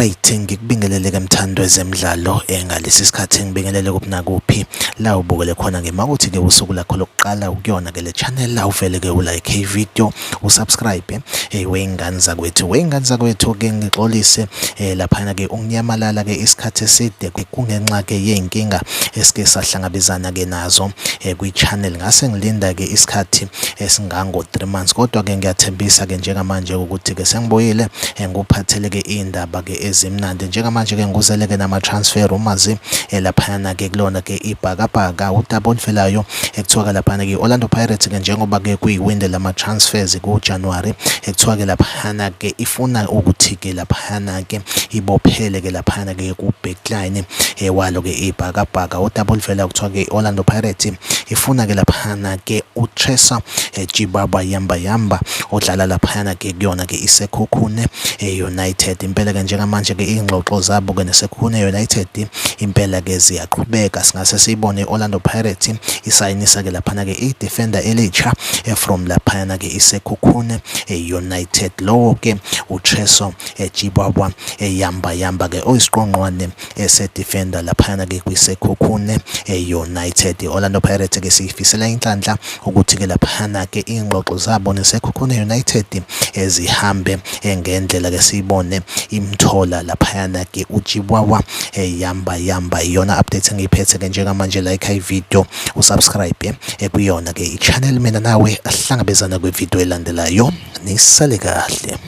Alright, ngikubingelele ke mthandi wezemidlalo ngalesi sikhathi ngibingelele kuphi nakuphi la ubukele khona ke makuthi ke usuku lakho lokuqala ukuyona ke le channel la uvele ke ulike i-video usubscribe wey'ngane zakwethu wey'ngane zakwethu ke ngixolise laphana ke ukunyamalala ke isikhathi eside kungenxa ke yey'nkinga esike sahlangabezana ke nazo kwi-channel ngase ngilinda ke isikhathi esingango 3 months kodwa ke ngiyathembisa ke njengamanje ukuthi ke sengibuyile ngikuphathele ke iy'ndaba ke ezimnandi njengamanje ke ngikuzele ke nama-transfer rumors laphayana ke kulona ke ibhakabhaka udaba oluvelayo ekuthiwa ke laphana ke i-Orlando Pirates ke njengoba ke kuyiwindi lama-transfers kuJanuary ekuthiwa ke laphayana ke ifuna ukuthi ke laphayana ke ibophele ke laphayana ke ku-backline walo ke ibhakabhaka udaba oluvelayo kuthiwa ke i-Orlando Pirates ifuna ke laphayana ke uTresa Chibaba Yamba Yamba odlala laphayana ke kuyona ke iSekhukhune United. Impela ke njengamanje ke iy'ngxoxo zabo ke neSekhukhune United impela ke ziyaqhubeka. Singase siyibone i-Orlando Pirates isayinisa ke laphana ke i-defender elitsha from laphayana ke iSekhukhune United. Lowo ke uTreso Chibaba Yamba Yamba ke oyisiqongqwane ese-defender laphayana ke kwiSekhukhune United. I-Orlando Pirates ke siyifisela inhlanhla ukuthi ke laphayana ke iy'ngxoxo zabo neSekhukhune United zihambe ngendlela ke siyibone imthola laphayana ke uChiwawa Yamba Yamba. Iyona update engiyiphethe ke njengamanje, like i-video usubscribe kuyona ke i-channel. Mina nawe ahlangabezana kwi-video elandelayo, nisale kahle.